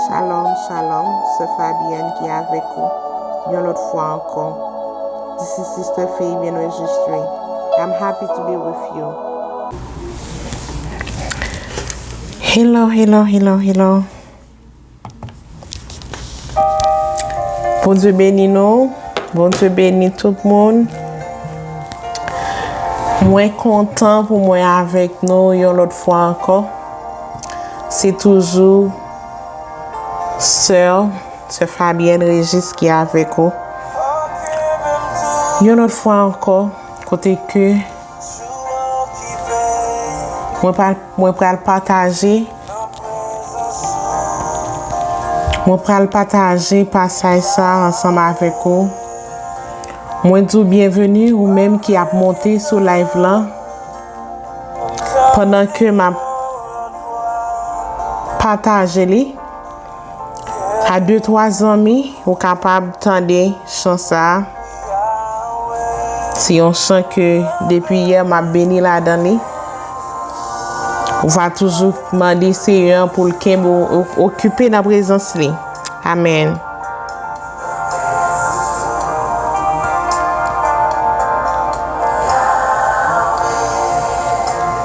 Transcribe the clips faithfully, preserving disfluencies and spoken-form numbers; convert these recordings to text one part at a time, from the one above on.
Shalom, shalom, sè Fabienne ki avèk ou yon lòt fwa ankò. This is Sister Fabienne Registry. I'm happy to be with you. Hello, hello, hello, hello. Bondye beni nou. Bondye beni tout moun. Mwen kontan pou mwen avèk nou yon lòt fwa ankò. Se toujou sè, sè Fabienne Régis ki avèk ou. Yon lòt fwa ankò, kote ke mwen pral, mwen pral pataje, mwen pral pataje pasaj sa ansanm avèk ou. Mwen di w byenveni, ou menm ki ap monte sou live lan, pandan ke m ap pataje li. A de, twa zanmi, ou kapab tande chan sa a. Se yon chan ke depi yè m ap beni ladan li. Ou va toujou mande Seyè an pou l kenbe w o-, okipe nan prezans li. Amèn.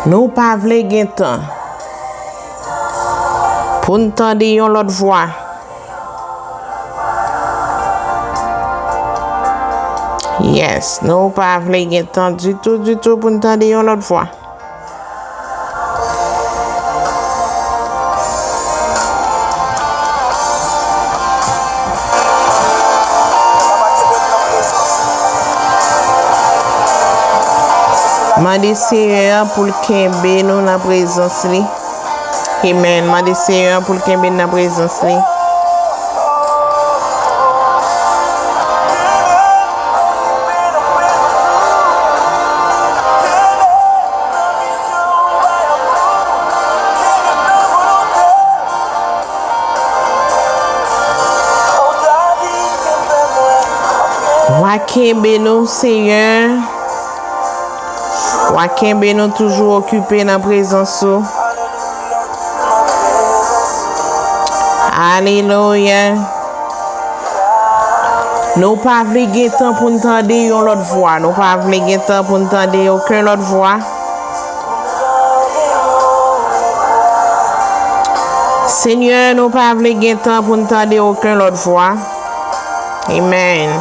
Nou pa vle gen tan pou n tande yon lòt vwa. Yes, nou pa vle gen tan ditou, ditou pou n tande yon lòt vwa. Mande Seyè an pou l kenbe nou nan prezans li. Amen. Mande Seyè an pou l kenbe n nan prezans li. W a kenbe nou, Seyè. W a kenbe nou toujou okipe nan prezans ou. Alelouya. Nou pa vle gen tan pou n tande yon lòt vwa. Nou pa vle gen tan pou n tande okenn lòt vwa. Senyè, nou pa vle gen tan pou n tande okenn lòt vwa. Amen.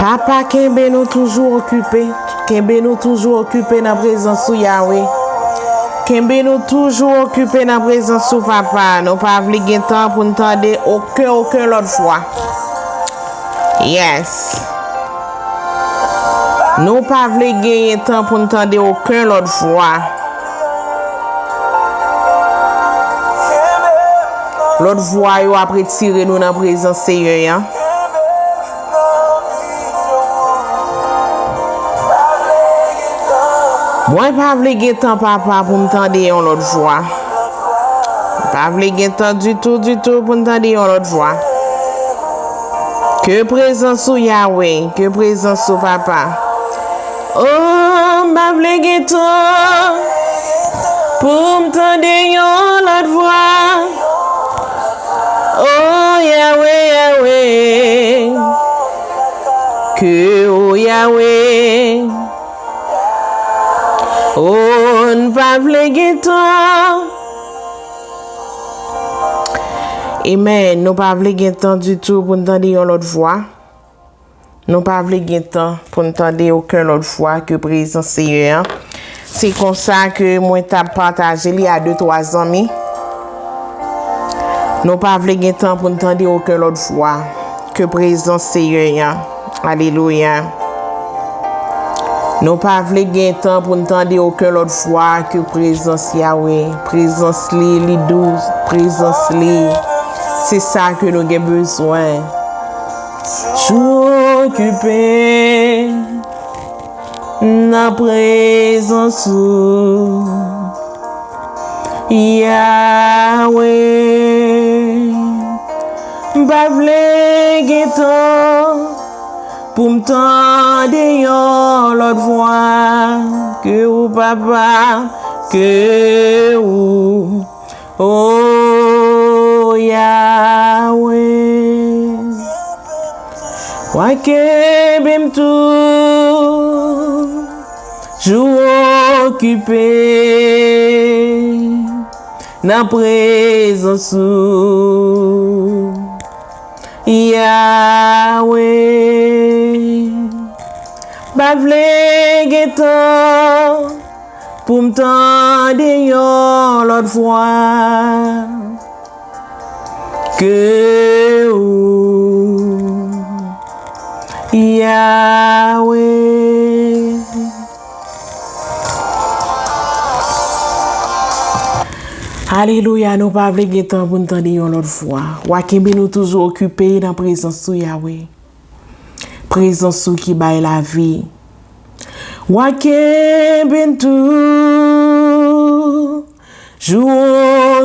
Papa, kenbe nou toujou okipe. Kenbe nou toujou okipe nan prezans ou, Yawe. Kenbe nou toujou okipe nan prezans ou, Papa. Nou pa vle gen tan pou n tande okenn, okenn lòt vwa. Yes. Nou pa vle genyen tan pou n tande okenn lòt vwa. Lòt vwa yo ap retire nou nan prezans Seyè a. Mwen pa vle gen tan, Papa, pou m tande yon lòt vwa. M pa vle gen tan ditou, ditou pou m tande yon lòt vwa. Ke prezans ou, Yawe, ke prezans ou, Papa. Oh, m pa vle gen tan pou m tande yon lòt vwa. Oh, Yawe, Yawe, ke, oh, Yawe. Oh, n pa vle gen tan. Amen. Nou pa vle gen tan ditou pou n tande yon lòt vwa. Nou pa vle gen tan pou n tande okenn lòt vwa ke prezans Seyè a. Se konsa ke mwen t ap pataje li a de, twa zanmi. Nou pa vle gen tan pou n tande okenn lòt vwa ke prezans Seyè a. Alelouya. Nou pa vle gen tan pou n tande okenn lòt vwa ke prezans Yawe. Prezans li, li dous. Prezans li, se sa ke nou gen bezwen. Toujou okipe nan prezans ou, Yawe. M pa vle gen tan pou m tande yon lòt vwa. Papa, ke ou, o Yahweh, w a kenbe m toujou okipe nan prezans ou. Yahweh, m pa vle gen tan pou m tande yon lòt vwa ke ou, Yahweh. Alelouya, nou pa vle gen tan pou n tande yon lòt vwa. W a kenbe nou toujou okipe nan prezans ou, Yahweh. Prezans ou ki bay lavi. W a kenbe n toujou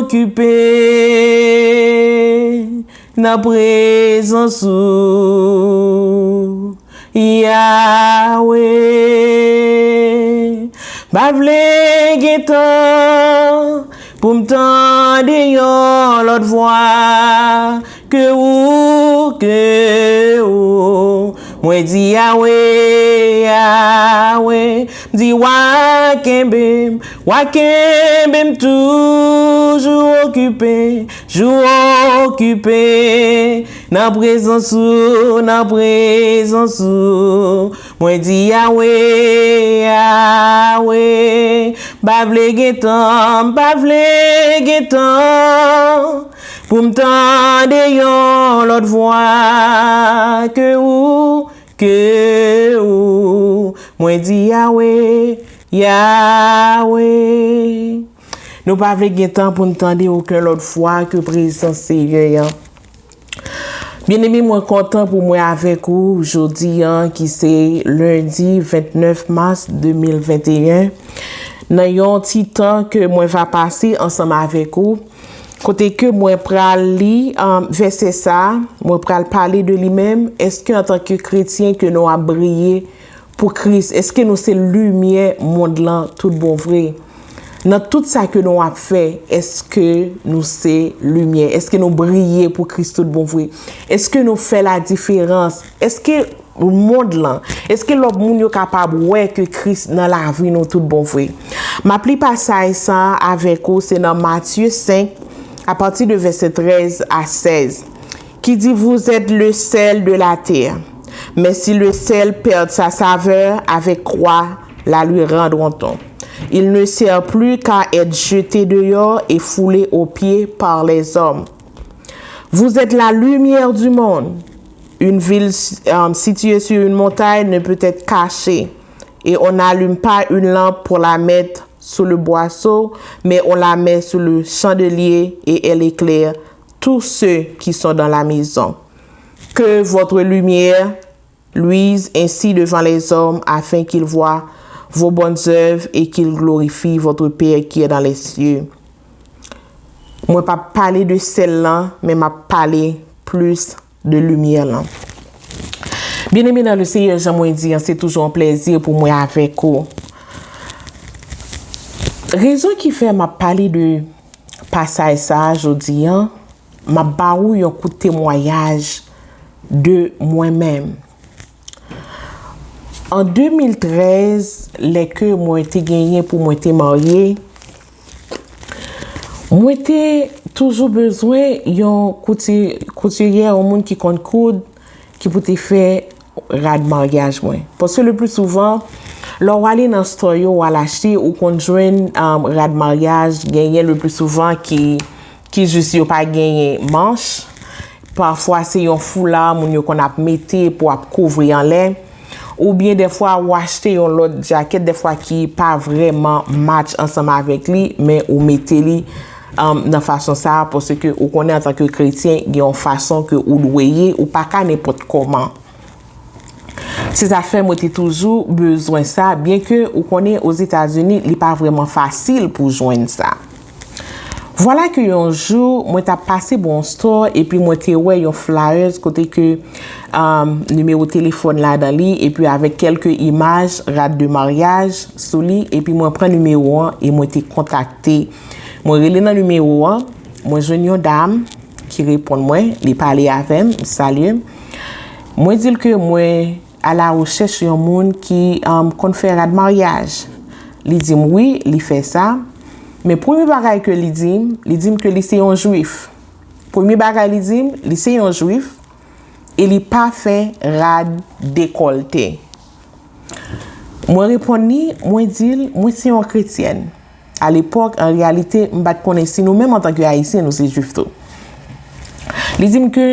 okipe nan prezans ou, Yahweh. M pa vle gen tan pou m tande yon lòt vwa ke ou, ke ou. Mwen di Yahweh, Yahweh, m di w a kenbe m, w a kenbe m toujou okipe, jou okipe nan prezans ou, nan prezans ou. Mwen di Yahweh, Yahweh, m pa vle gen tan, m pa vle gen tan pou m tande yon lòt vwa ke ou, ke ou. Mwen di Yahweh, Yahweh. Nou pa vle gen tan pou n tande okenn lòt vwa ke prezans Seyè a. Byeneme, mwen kontan pou mwen avèk ou jodi a, ki se lendi vennèf mas de mil venteyen, nan yon ti tan ke mwen va pase ansanm avèk ou, kote ke mwen pral li, um, vèsè sa a, mwen pral pale de li menm. Èske antanke kretyen ke nou ap briye pou Kris? Èske nou se limyè mond lan tout bon vre? Nan tout sa ke nou ap fè, èske nou se limyè? Èske nou briye pou Kris tout bon vre? Èske nou fè la diferans? Èske mond lan, èske lòt moun yo kapab wè ke Kris nan lavi nou tout bon vre? M ap li pasaj sa a avèk ou, se nan Matye senk, à partir de verset treize à seize, qui dit, vous êtes le sel de la terre. Mais si le sel perd sa saveur, avec quoi la lui rendra-t-on? Il ne sert plus qu'à être jeté dehors et foulé aux pieds par les hommes. Vous êtes la lumière du monde. Une ville, euh, située sur une montagne ne peut être cachée. Et on n'allume pas une lampe pour la mettre sous le boisseau, mais on la met sous le chandelier et elle éclaire tous ceux qui sont dans la maison. Que votre lumière luise ainsi devant les hommes, afin qu'ils voient vos bonnes œuvres et qu'ils glorifient votre Père qui est dans les cieux. Mwen p ap pale de sèl lan, men m ap pale plis de limyè lan. Byeneme nan le Seyè, jan mwen di an, se toujou yon plèzi pou mwen avèk ou. Rezon ki fè m ap pale de pasaj sa a jodi an, m ap ba ou yon kout temwayaj de mwen menm. An de mil trèz, lè ke mwen te genyen pou mwen te marye, mwen te toujou bezwen yon kouti-, koutiryè, yon moun ki konn koud, ki pou te fè rad maryaj mwen. Paske le pli souvan, lè w ale nan store yo, w al achte, ou konn jwenn, um, rad maryaj, genyen le pli souvan ki, ki jis yo pa genyen manch. Pafwa, se yon foula moun yo konn ap mete pou ap kouvri anlè. Oubyen dèfwa, ou achte yon lòt djakèt, dèfwa ki pa vrèman match ansanm avèk li, men ou mete li, um, nan fason sa a, paske ou konnen antanke kretyen, gen yon fason ke ou dwe ye, ou pa ka nenpòt kòman. Se sa fè mwen te toujou bezwen sa, byenke ou konnen Ozetazini, li pa vrèman fasil pou jwenn sa. Vwala ke yon jou, mwen t ap pase bò yon store, epi mwen te wè yon flyers kote ke, um, nimewo telefòn ladan li, epi avèk kèlke imaj rad de maryaj sou li, epi mwen pran nimewo an e mwen te kontakte. Mwen rele nan nimewo an, mwen jwenn yon dam ki reponn mwen, li pale avè m, salye m. Mwen di l ke mwen a la rechèch yon moun ki, um, konn fè rad maryaj. Li di m wi, li fè sa. Men premye bagay ke li di m, li di m ke li se yon jwif. Premye bagay li di m, li se yon jwif e li pa fè rad dekòlte. Mwen reponn li, mwen di l, mwen se yon kretyèn. Alepòk, an reyalite, m pa t konnen si nou menm antanke Ayisyen, nou se jwif tou. Li di m ke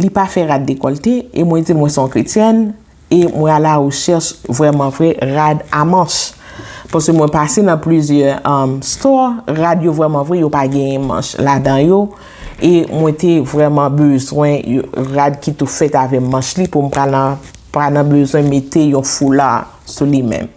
li pa fè rad dekòlte, e mwen di l mwen se yon kretyèn, e mwen a la rechèch vrèman vre rad a manch. Paske mwen pase nan plizyè, um, store, rad yo vrèman vre, yo pa genyen manch ladan yo, e mwen te vrèman bezwen yo, rad ki tou fèt avè manch li pou m pa nan, pa nan bezwen mete yon foula sou li menm.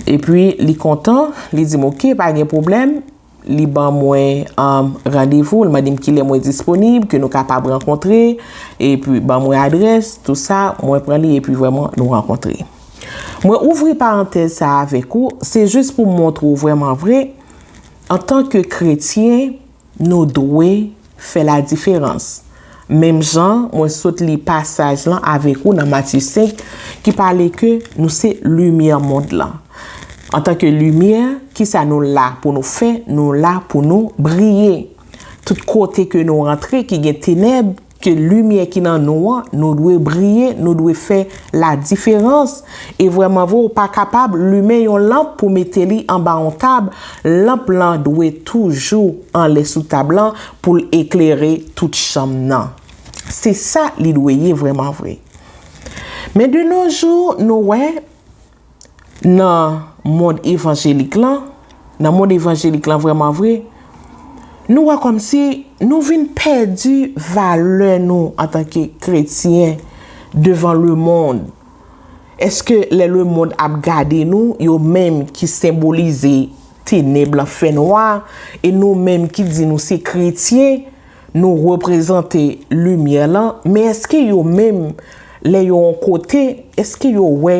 Epi li kontan, li di m, "Ok, pa gen pwoblèm." Li ban mwen, um, randevou, li mande m kilè mwen disponib, ke nou kapab rankontre, epi ban mwen adrès, tou sa, mwen pran li, epi vrèman, nou rankontre. Mwen ouvri parantèz sa avèk ou, se jis pou m montre w vrèman vre, antanke kretyen, nou dwe fè la diferans. Menm jan mwen sot li pasaj lan avèk ou nan Matye senk, ki pale ke nou se limyè mond lan. Antanke limyè, kisa nou la pou nou fè? Nou la pou nou briye. Tout kote ke nou rantre ki gen tenèb, ke limyè ki nan nou an, nou dwe briye, nou dwe fè la diferans. E vrèman vre, ou pa kapab limen yon lanp pou mete li anba yon tab. Lanp lan dwe toujou anlè sou tab lan pou l eklere tout chanm nan. Se sa li dwe ye vrèman vre. Men de nos jours, nou wè nan mond evanjelik lan, nan mond evanjelik lan vrèman vre, nou wè kòmsi nou vin pèdi valè nou antanke kretyen devan lemonn. Èske lè lemonn ap gade nou, yo menm ki senbolize tenèb lan, fènwa, e nou menm ki di nou se kretyen, nou reprezante limyè lan, men èske yo menm, lè yo yon kote, èske yo wè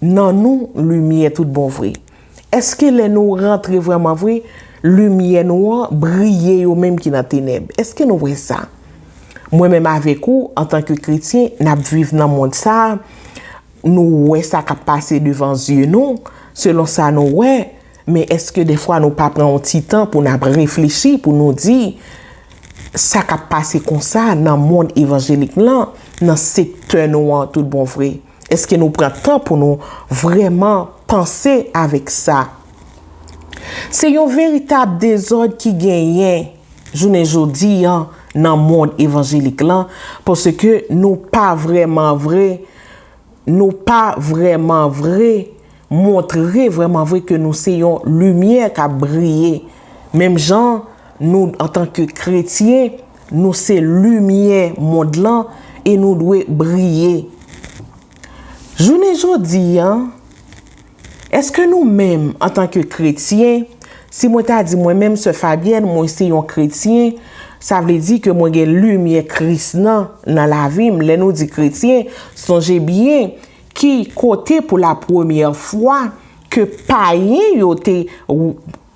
nan nou limyè tout bon vre? Èske lè nou rantre vrèman vre, limyè nou an briye yo menm ki nan tenèb? Èske nou wè sa? Mwen menm avèk ou, antanke kretyen, n ap viv nan mond sa a, nou wè sa k ap pase devan zye nou, selon sa nou wè, men èske dèfwa nou pa pran yon ti tan pou n ap reflechi, pou nou di, sa k ap pase konsa nan mond evanjelik lan, nan sektè nou an tout bon vre? Èske nou pran tan pou nou vrèman panse avèk sa? Se yon veritab dezòd ki genyen jounen jodi an nan mond evanjelik lan, paske nou pa vrèman vre, nou pa vrèman vre montre vrèman vre ke nou se yon limyè k ap briye. Menm jan nou, antanke kretyen, nou se limyè mond lan e nou dwe briye. Jounen jodi an, èske nou menm, antanke kretyen, si mwen ta di mwen menm, Sè Fabyèn, mwen se yon kretyen, sa vle di ke mwen gen limyè Kris nan, nan lavi m. Lè nou di kretyen, sonje byen ki kote pou la premyè fwa ke payen yo te w-,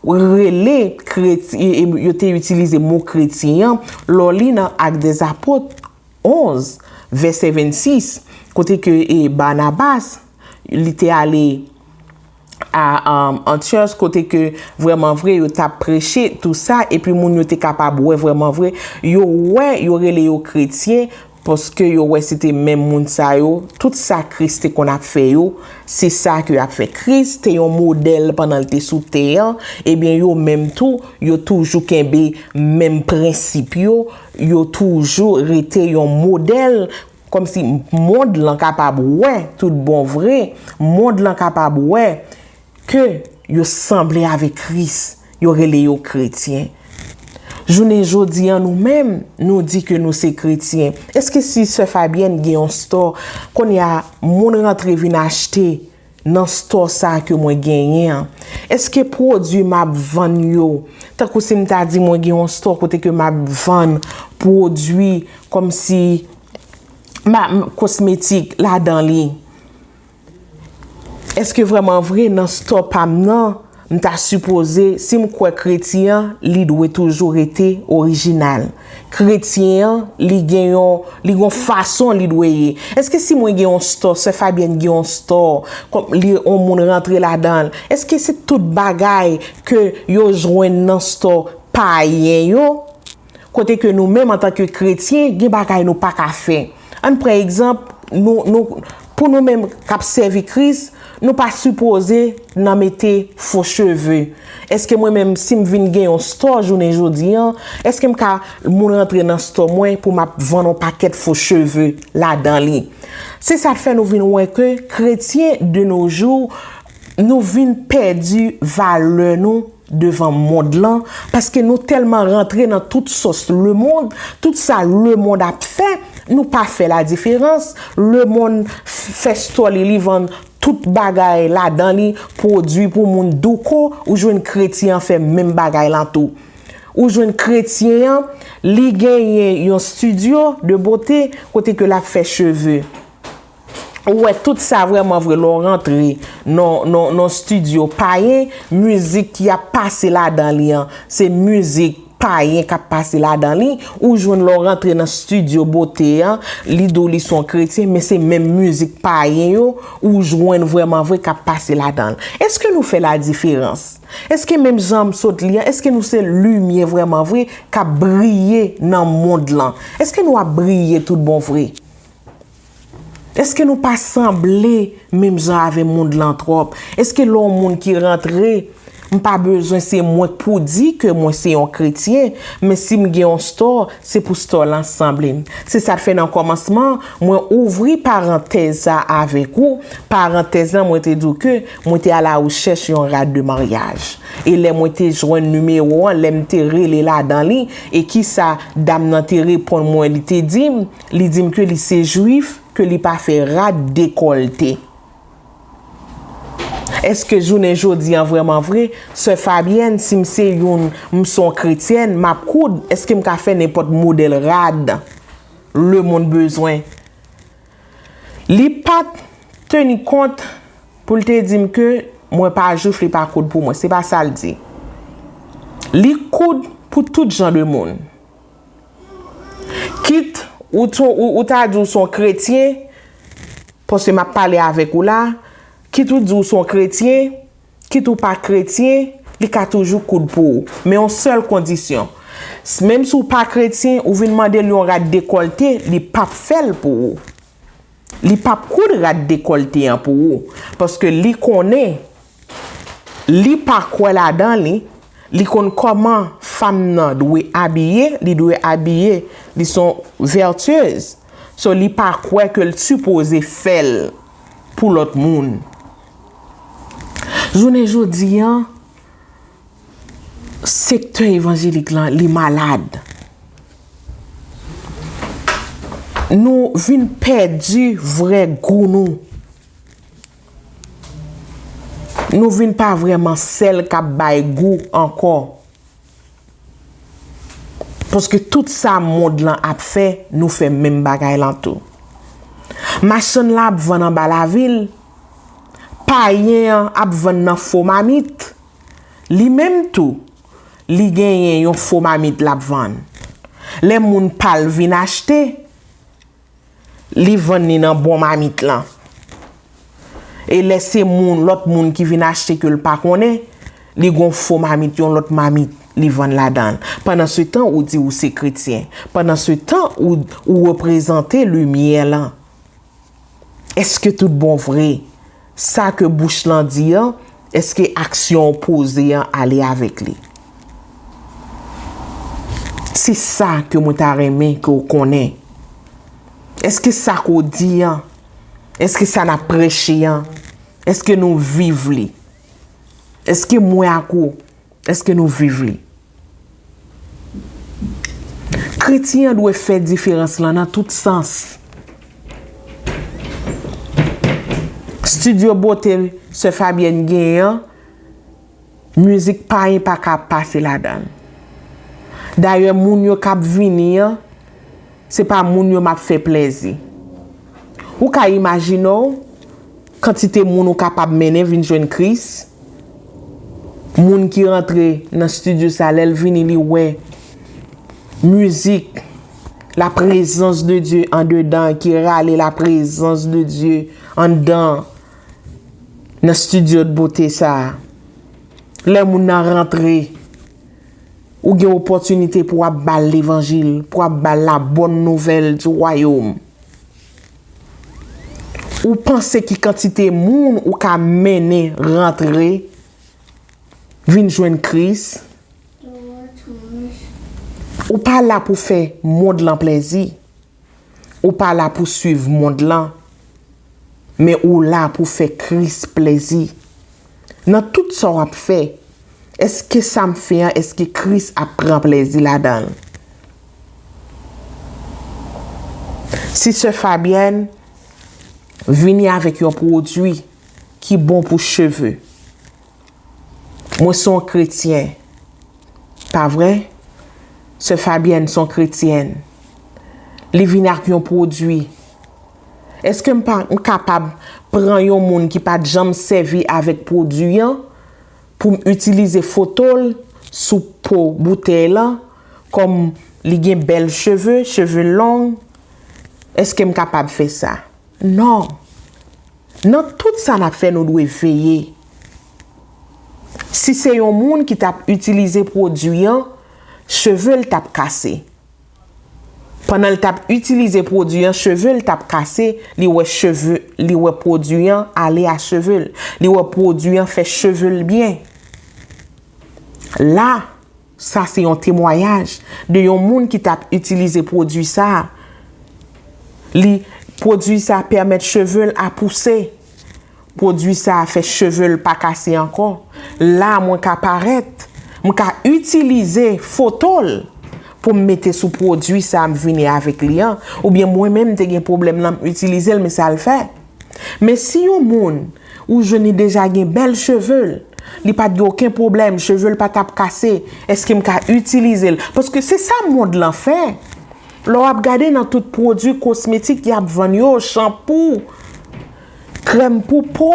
rele kretyen, yo te itilize mo kretyen an, lè w li nan Actes des Apôtres onz, vèsè vennsis, kote ke, e, Barnabas, li te ale a, um, Antyòch, kote ke vrèman vre yo t ap preche, tou sa, epi moun yo te kapab wè vrèman vre, yo wè, yo rele yo kretyen, paske yo wè se te menm moun sa yo, tout sa Kris te konn ap fè yo, se sa ke y ap fè. Kris te yon modèl pandan l te sou tè an, ebyen yo menm tou, yo toujou kenbe menm prensip yo, yo toujou rete yon modèl, kòmsi mond lan kapab wè tout bon vre, mond lan kapab wè ke yo sanble avèk Kris, yo rele yo kretyen. Jounen jodi an, nou menm, nou di ke nou se kretyen. Èske si Sè Fabyèn gen yon store, kounye a, moun rantre vin achte, nan stò sa ke mwen genyen an? Èske pwodui m ap vann yo, tankou si m ta di mwen gen yon stò kote ke m ap vann pwodui kòmsi ma, m, kosmetik ladan li, èske vrèman vre nan stò pa m nan, m ta sipoze, si m kwè kretyen an, li dwe toujou rete orijinal. Kretyen an, li gen yon, li gon fason li dwe ye. Èske si mwen gen yon stò, sè Fabyèn gen yon stò, kòm li, yon moun rantre ladan l, èske se tout bagay ke yo jwenn nan stò payen yo? Kote ke nou menm antanke kretyen, gen bagay nou pa ka fè. Ann pran egzanp, nou, nou, pou nou menm k ap sèvi Kris, nou pa sipoze nan mete fo cheve. Èske mwen menm, si m vin gen yon stò jounen jodi an, èske m ka, moun rantre nan stò mwen pou m ap vann yon pakèt fo cheve ladan li? Se sa k fè nou vin wè ke kretyen de nos jours, nou vin pèdi valè nou devan mond lan, paske nou tèlman rantre nan tout sòs lemonn, tout sa lemonn ap fè, nou pa fè ladiferans. Lemonn fè stò li, li vann tout bagay ladan li, pwodui pou moun douko, ou jwenn kretyen an fè menm bagay lan tou. Ou jwenn kretyen an, li genyen yon studio de beauté kote ke l ap fè cheve. Ou wè tout sa vrèman vre lè w rantre nan, nan, nan studio payen, mizik ki ap pase ladan li an, se mizik payen k ap pase ladan li. Ou jwenn lè w rantre nan studio bote an, li di w li se yon kretyen, men se menm mizik payen yo, ou jwenn vrèman vre k ap pase ladan l. Èske nou fè ladiferans? Èske menm jan m sot li an, èske nou se limyè vrèman vre k ap briye nan mond lan? Èske nou ap briye tout bon vre? Èske nou pa sanble menm jan avè mond lan twòp? Èske lè yon moun ki rantre, m pa bezwen se mwen k pou di ke mwen se yon kretyen, men si m gen yon stò, se pou stò lan sanble m. Se sa k fè nan kòmansman, mwen ouvri parantèz sa avèk ou. Parantèz lan, mwen te di w ke mwen te a la rechèch yon rad de maryaj. E lè mwen te jwenn nimewo an, lè m te rele ladan li, e kisa dam nan te reponn mwen, li te di m, li di m ke li se jwif, ke li pa fè rad dekòlte. Èske jounen jodi an vrèman vre, sè Fabyèn, si m se youn, m se yon kretyèn, m ap koud, èske m ka fè nenpòt modèl rad lemonn bezwen? Li pa t teni kont pou l te di m ke mwen pa jwif, li pa koud pou mwen. Se pa sa l di. Li koud pou tout jan de moun. Kit ou, t-, ou, ou ta di w se yon kretyen, paske m ap pale avèk ou la, kit ou di w se yon kretyen, kit ou pa kretyen, li ka toujou koud pou ou. Men yon sèl kondisyon. S-, menm si w pa kretyen, ou vin mande l yon rad dekòlte, li p ap fè l pou ou. Li p ap koud rad dekòlte an pou ou. Paske li konnen, li pa kwè ladan li, li konn kòman fanm nan dwe abiye, li dwe abiye, li se yon vètyez. So, li pa kwè ke l sipoze fè l pou lòt moun. Jounen jodi an, sektè evanjelik lan, li malad. Nou vin pèdi vrè gou nou. Nou vin pa vrèman sèl k ap bay gou ankò. Paske tout sa mond lan ap fè, nou fè menm bagay lan tou. Machann lan ap vann anba lavil, payen an ap vann nan fo mamit. Li menm tou, li genyen yon fo mamit l ap vann. Lè moun pa l vin achte, li vann li nan bon mamit lan. E lè se moun, lòt moun ki vin achte ke l pa konnen, li gon fo mamit, yon lòt mamit, li vann ladan l. Pandansetan, ou di ou se kretyen. Pandansetan, ou, ou reprezante limyè lan. Èske tout bon vre, sa ke bouch lan di an, èske aksyon w poze an ale avèk li? Se sa ke mwen ta renmen ke w konnen. Èske sa ke w di an, èske sa n ap preche an, èske nou viv li? Èske mwen ak ou, èske nou viv li? Kretyen an dwe fè diferans lan nan tout sans. Estidyo bote sè Fabyèn genyen an, mizik payen pa ka ap pase ladan l. Dayè, moun yo k ap vini an, se pa moun yo m ap fè plèzi. Ou ka imajine w kantite moun ou kapab mennen vin jwenn Kris? Moun ki rantre nan estidyo sa, lè l vini, li wè mizik, la présence de Dieu andedan, ki rale la présence de Dieu anndan nan estidyo de bote sa. Lè moun nan rantre, ou gen opòtinite pou w ap ba l levanjil, pou w ap ba l la bòn nouvèl di wayòm. Ou panse ki kantite moun ou ka mennen rantre vin jwenn Kris? Ou pa la pou fè mond lan plèzi. Ou pa la pou swiv mond lan, men ou la pou fè Kris plèzi. Nan tout sa w ap fè, èske sa m fè an, èske Kris ap pran plèzi ladan l? Si sè Fabyèn vini avèk yon pwodui ki bon pou cheve, mwen se yon kretyen, pa vre? Sè Fabyèn se yon kretyèn. Li vin ak yon pwodui. Èske m pa, m kapab pran yon moun ki pa t janm sèvi avèk pwodui an pou m itilize foto l sou po boutèy lan, kòm li gen bèl cheve, cheve long? Èske m kapab fè sa? Non. Nan tout sa n ap fè, nou dwe veye. Si se yon moun ki t ap itilize pwodui an, cheve l t ap kase. Pandan l t ap itilize pwodui an, cheve l t ap kase, li wè cheve, li wè pwodui an ale a cheve l. Li wè pwodui an fè cheve l byen. La, sa se yon temwayaj de yon moun ki t ap itilize pwodui sa a. Li, pwodui sa a pèmèt cheve l a pouse. Pwodui sa a fè cheve l pa kase ankò. La, mwen ka parèt, mwen ka itilize foto l pou m mete sou pwodui sa a m vini avèk li an. Oubyen mwen menm, m te gen pwoblèm lan, m itilize l, men sa l fè. Men si yon moun, ou jwenn li deja gen bèl cheve l, li pa t gen okenn pwoblèm, cheve l pa t ap kase, èske m ka itilize l? Paske se sa mond lan fè. Lè w ap gade nan tout pwodui kosmetik y ap vann yo, chanpou, krèm pou po,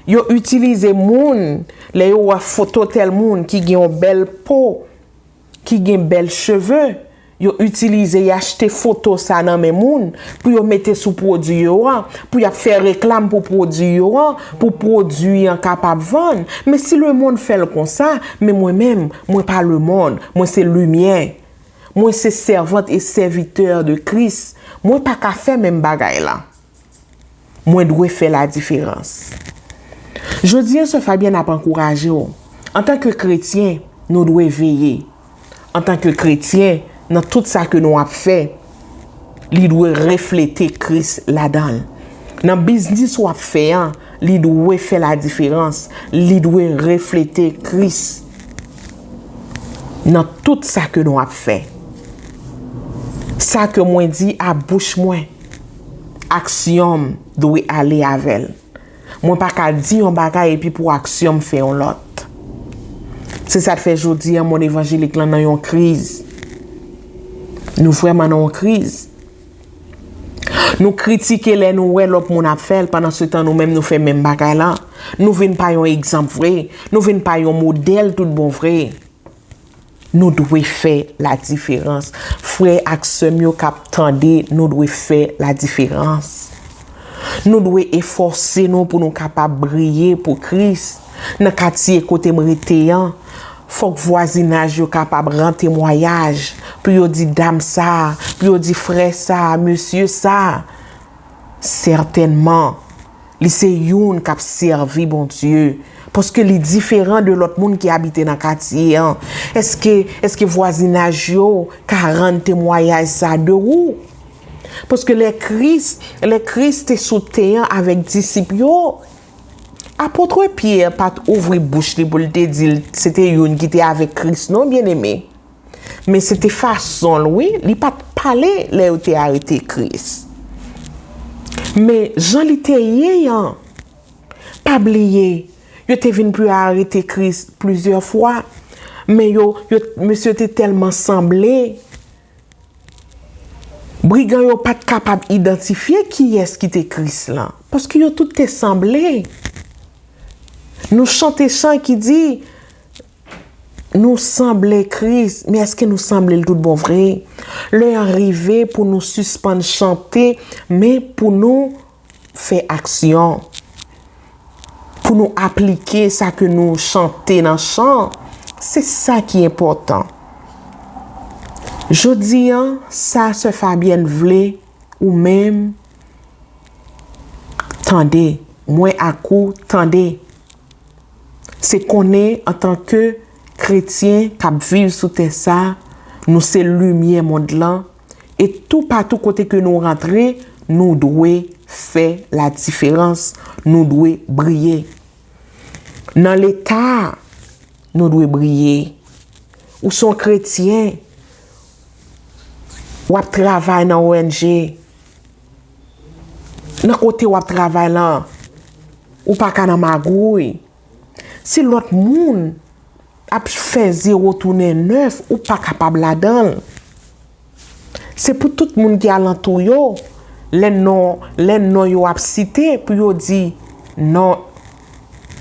yo itilize moun, lè yo wè foto tèl moun ki gen yon bèl po, ki gen bèl cheve, yo itilize, y achte foto sa nan men moun pou yo mete sou pwodui yo an, pou y ap fè reklam pou pwodui yo an, pou pwodui an kapab vann. Men si lemonn fè l konsa, men mwen menm, mwen pa lemonn, mwen se limyè. Mwen se sèvant e sèvitè de Kris. Mwen pa ka fè menm bagay la. Mwen dwe fè ladiferans. Jodi a, sè Fabyèn ap ankouraje w. Antanke kretyen, nou dwe veye. Antanke kretyen, nan tout sa ke nou ap fè, li dwe reflete Kris ladan l. Nan biznis w ap fè an, li dwe fè ladiferans. Li dwe reflete Kris nan tout sa ke nou ap fè. Sa ke mwen di a bouch mwen, aksyon m dwe ale avè l. Mwen pa ka di yon bagay epi pou aksyon m fè yon lòt. Se sa k fè jodi a, mond evanjelik lan nan yon kriz. Nou vrèman nan yon kriz. Nou kritike lè nou wè lòt moun ap fè l, pandansetan nou menm nou fè menm bagay la. Nou vin pa yon egzanp vre. Nou vin pa yon modèl tout bon vre. Nou dwe fè ladiferans. Frè ak sè m yo k ap tande, nou dwe fè ladiferans. Nou dwe efòse nou pou nou kapab briye pou Kris. Nan katye kote m rete an, fòk vwazinaj yo kapab ran temwayaj, pou yo di dam sa, pou yo di frè sa, mesye sa. Sètènman, li se youn k ap sèvi Bondye, paske li diferan de lòt moun ki abite nan katye an. Èske, èske vwazinaj yo ka rann temwayaj sa de ou? Paske lè Kris, lè Kris te sou tè an avèk disip yo, apot Pyè pa t ouvri bouch li pou l te di l se te youn ki te avèk Kris non, byeneme. Men se te fason l, wi, li pa t pale lè yo te arete Kris. Men jan li te ye an, pa bliye, yo te vin pou yo arete Kris plizyè fwa, men yo, yo, mesye te tèlman sanble. Brigan yo pa t kapab idantifye kiyès ki te Kris lan, paske yo tout te sanble. Nou chante chan ki di, nou sanble Kris, men èske nou sanble l tout bon vre? Lè an rive pou nou sispann chante, men pou nou fè aksyon, pou nou aplike sa ke nou chante nan chan. Se sa ki enpòtan. Jodi a, sa sè Fabyèn vle, ou menm, tande, mwen ak ou, tande. Se konnen antanke kretyen k ap viv sou tè sa, nou se limyè mond lan, e toupatou kote ke nou rantre, nou dwe fè ladiferans, nou dwe briye. Nan leta, nou dwe briye. Ou se yon kretyen, w ap travay nan O N G, nan kote w ap travay lan, ou pa ka nan magouy. Si lòt moun ap fè zewo tounen nèf, ou pa kapab ladan l. Se pou tout moun ki alantou yo, lè non, lè non yo ap site, pou yo di, "Non,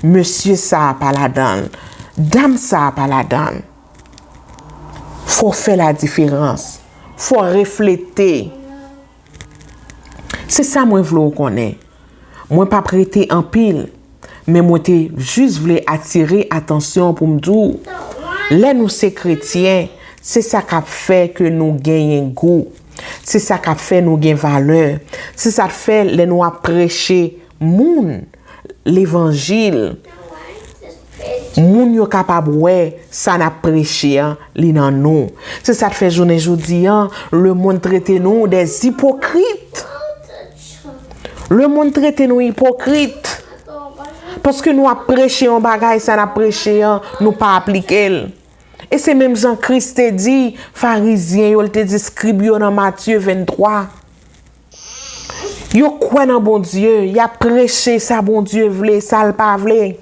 mesye sa a pa ladan l, dam sa a pa ladan l." Fò w fè ladiferans. Fò w reflete. Se sa mwen vle w konnen. Mwen p ap rete anpil, men mwen te jis vle atire atansyon pou m di w, lè nou se kretyen, se sa k ap fè ke nou genyen gou. Se sa k ap fè nou gen valè. Se sa k fè lè nou ap preche moun levanjil, moun yo kapab wè sa n ap preche an, li nan nou. Se sa k fè jounen jodi an, lemonn trete nou des hypocrites. Lemonn trete nou ipokrit. Paske nou ap preche yon bagay, sa n ap preche an, nou pa aplike l. E se menm jan Kris te di Farizyen yo, l te di skrib yo nan Matye venntwa. Yo kwè nan Bondye, y ap preche sa Bondye vle, sa l pa vle.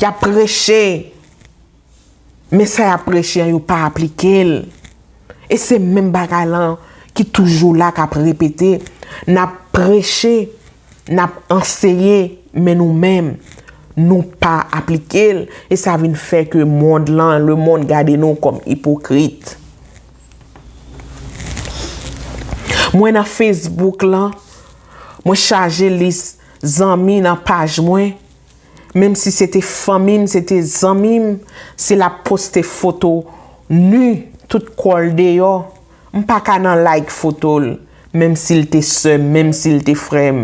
Y ap preche, men sa y ap preche an, yo pa aplike l. E se menm bagay lan ki toujou la, k ap repete. N ap preche, n ap anseye, men nou menm, nou pa aplike l. E sa vin fè ke mond lan, lemonn gade nou kòm ipokrit. Mwen nan Facebook lan, mwen chaje lis zanmi nan paj mwen. Menm si se te fanmi m, se te zanmi m, si l ap poste foto ni tout kò l deyò, m pa ka nan like foto l, menm si l te sè m, menm si l te frè m.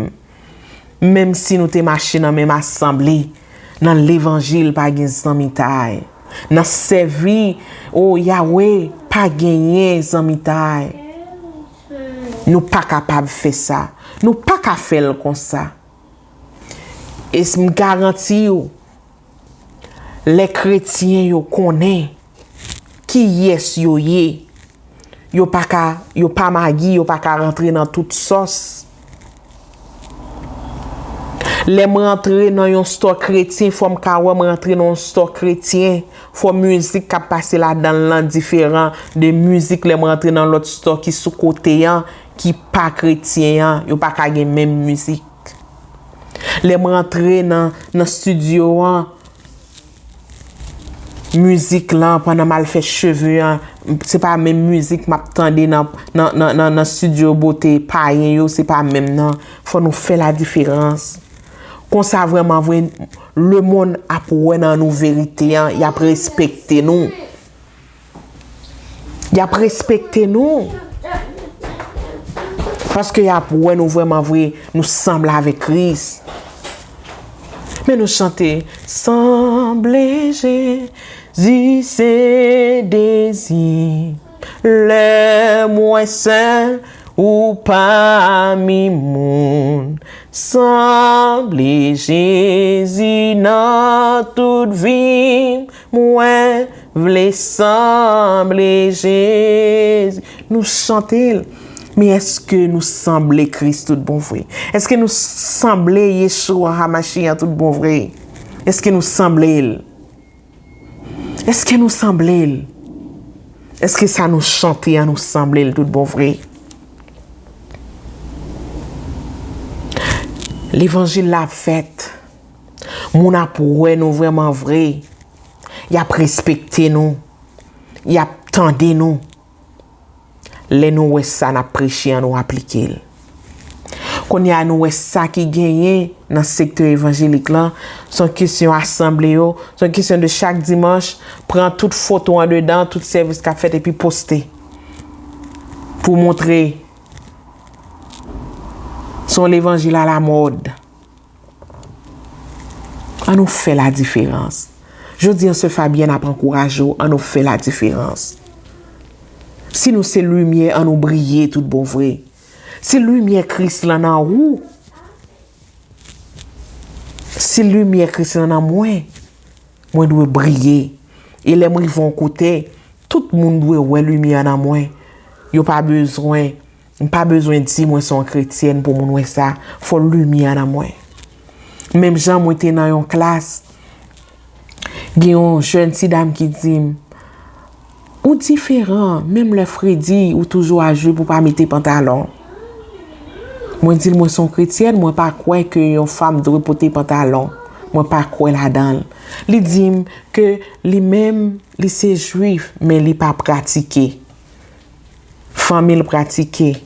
Menm si nou te mache nan menm asanble, nan levanjil pa gen zanmitay. Nan sèvi, o Yawe, pa genyen zanmitay. Nou pa kapab fè sa. Nou pa ka fè l konsa. E m garanti w, lè kretyen yo konnen kiyès yo ye, yo pa ka, yo pa magi, yo pa ka rantre nan tout sòs. Lè m rantre nan yon store kretyen, fò m ka wè m rantre nan yon store kretyen. Fò mizik k ap pase ladan l lan diferan de mizik lè m rantre nan lòt store ki sou kote an, ki pa kretyen an, yo pa ka gen menm mizik. Lè m rantre nan, nan estidyo an, mizik lan, pandan m al fè cheve an, se pa menm mizik m ap tande nan, nan, nan, nan, nan estidyo bote payen yo, se pa menm nan. Fò nou fè ladiferans. Konsa vrèman vre, lemonn ap wè nan nou verite an, y ap respekte nou. Y ap respekte nou. Paske y ap wè nou vrèman vre, nou sanble avèk Kris. Men nou chante, sanble Jezi se dezi, lè mwen sèl ou pami moun. Sanble Jezi nan tout vi m, mwen vle sanble Jezi. Nou chante l. Men èske nou sanble Kris tout bon vre? Èske nou sanble Yeshua Hamashiach tout bon vre? Èske nou sanble l? Èske nou sanble l? Èske sa nou chante an nou sanble l tout bon vre? Levanjil la ap fèt. Moun ap wè nou vrèman vre. Y ap respekte nou. Y ap tande nou. Lè nou wè sa n ap preche an, nou aplike l. Kounye a, nou wè sa ki genyen nan sektè evanjelik lan, se yon kesyon asanble yo, se yon kesyon de chak dimanch, pran tout foto andedan, tout sèvis k ap fèt epi poste. Pou montre se yon levanjil alamòd. An nou fè ladiferans. Jodi an, sè Fabyèn ap ankouraje w, an nou fè ladiferans. Si nou se limyè, an nou briye tout bon vre. Si limyè Kris lan nan ou, si limyè Kris lan nan mwen, mwen dwe briye. E lè m rive yon kote, tout moun dwe wè limyè nan mwen. Yo pa bezwen, m pa bezwen di mwen se yon kretyèn pou moun wè sa. Fò limyè nan mwen. Menm jan mwen te nan yon klas, gen yon jèn ti dam ki di m, "Ou diferan, menm lè fredi, ou toujou a jip, ou pa mete pantalon." Mwen di l, "Mwen se yon kretyèn, mwen pa kwè ke yon fanm dwe pote pantalon. Mwen pa kwè ladan l." Li di m ke li menm, li se jwif, men li pa pratike. Fanmi l pratike,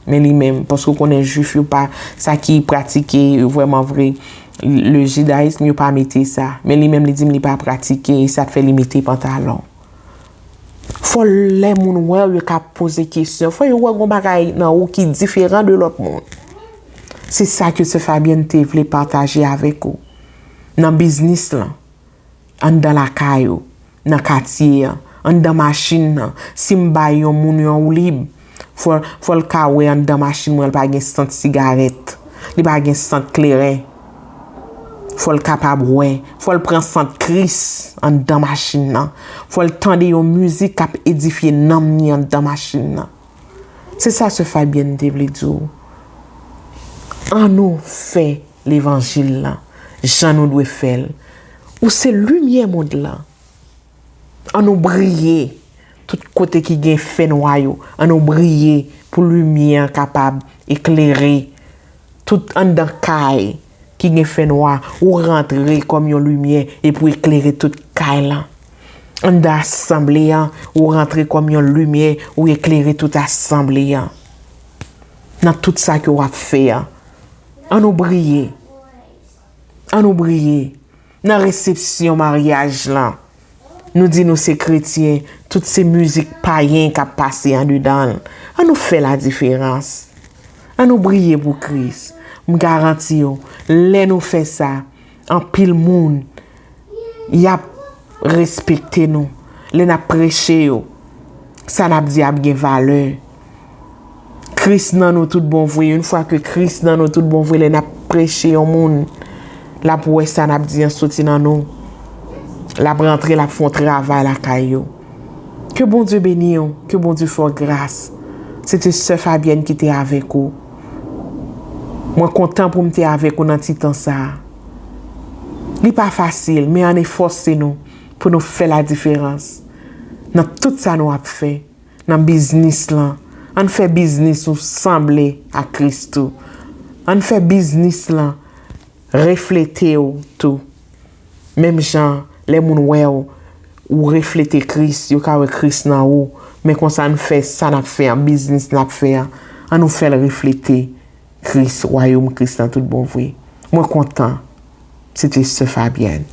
men li menm, paske w konnen jwif yo pa, sa ki pratike vrèman vre, le jidayism, yo pa mete sa. Men li menm, li di m li pa pratike, e sa t fè li mete pantalon. Fò lè moun wè w, yo ka poze kesyon. Fò yo wè gon bagay nan ou ki diferan de lòt moun. Se sa ke sè Fabyèn te vle pataje avèk ou. Nan biznis lan, anndan lakay ou, nan katye an, anndan machin nan, si m bay yon moun yon woulib, fò, fò l ka wè anndan machin mwen, l pa gen sant sigarèt, li pa gen sant kleren. Fò l kapab wè, fò l pran sant Kris anndan machin nan. Fò l tande yon mizik k ap edifye nanm ni anndan machin nan. Se sa sè Fabyèn te vle di w. An nou fè levanjil lan jan nou dwe fè l. Ou se limyè mond lan. An nou briye tout kote ki gen fènwa yo. An nou briye pou limyè an kapab eklere tout anndan kay ki gen fènwa. Ou rantre kòm yon limyè epi w eklere tout kay lan. Anndan asanble an, ou rantre kòm yon limyè, ou eklere tout asanble an. Nan tout sa ke w ap fè an, an nou briye. An nou briye. Nan resepsyon maryaj lan, nou di nou se kretyen, tout se mizik payen k ap pase andedan l. An nou fè ladiferans. An nou briye pou Kris. M garanti w, lè nou fè sa, anpil moun, y ap respekte nou. Lè n ap preche yo, sa n ap di ap gen valè. Kris nan nou tout bon vre. Yon fwa ke Kris nan nou tout bon vre, lè n ap preche yon moun, l ap wè sa n ap di an soti nan nou. L ap rantre, l ap fè yon travay lakay yo. Ke Bondye beni w, ke Bondye fè w gras. Se te sè Fabyèn ki te avèk ou. Mwen kontan pou m te avèk ou nan ti tan sa a. Li pa fasil, men ann efòse nou pou nou fè ladiferans nan tout sa nou ap fè. Nan biznis lan, ann fè biznis ou sanble ak Kris tou. Ann fè biznis lan reflete w tou. Menm jan, lè moun wè w, ou reflete Kris, yo ka wè Kris nan ou. Men konsa, ann fè sa n ap fè an, biznis n ap fè an, ann nou fè l reflete Kris, wayòm Kris lan tout bon vre. Mwen kontan. Se te sè Fabyèn.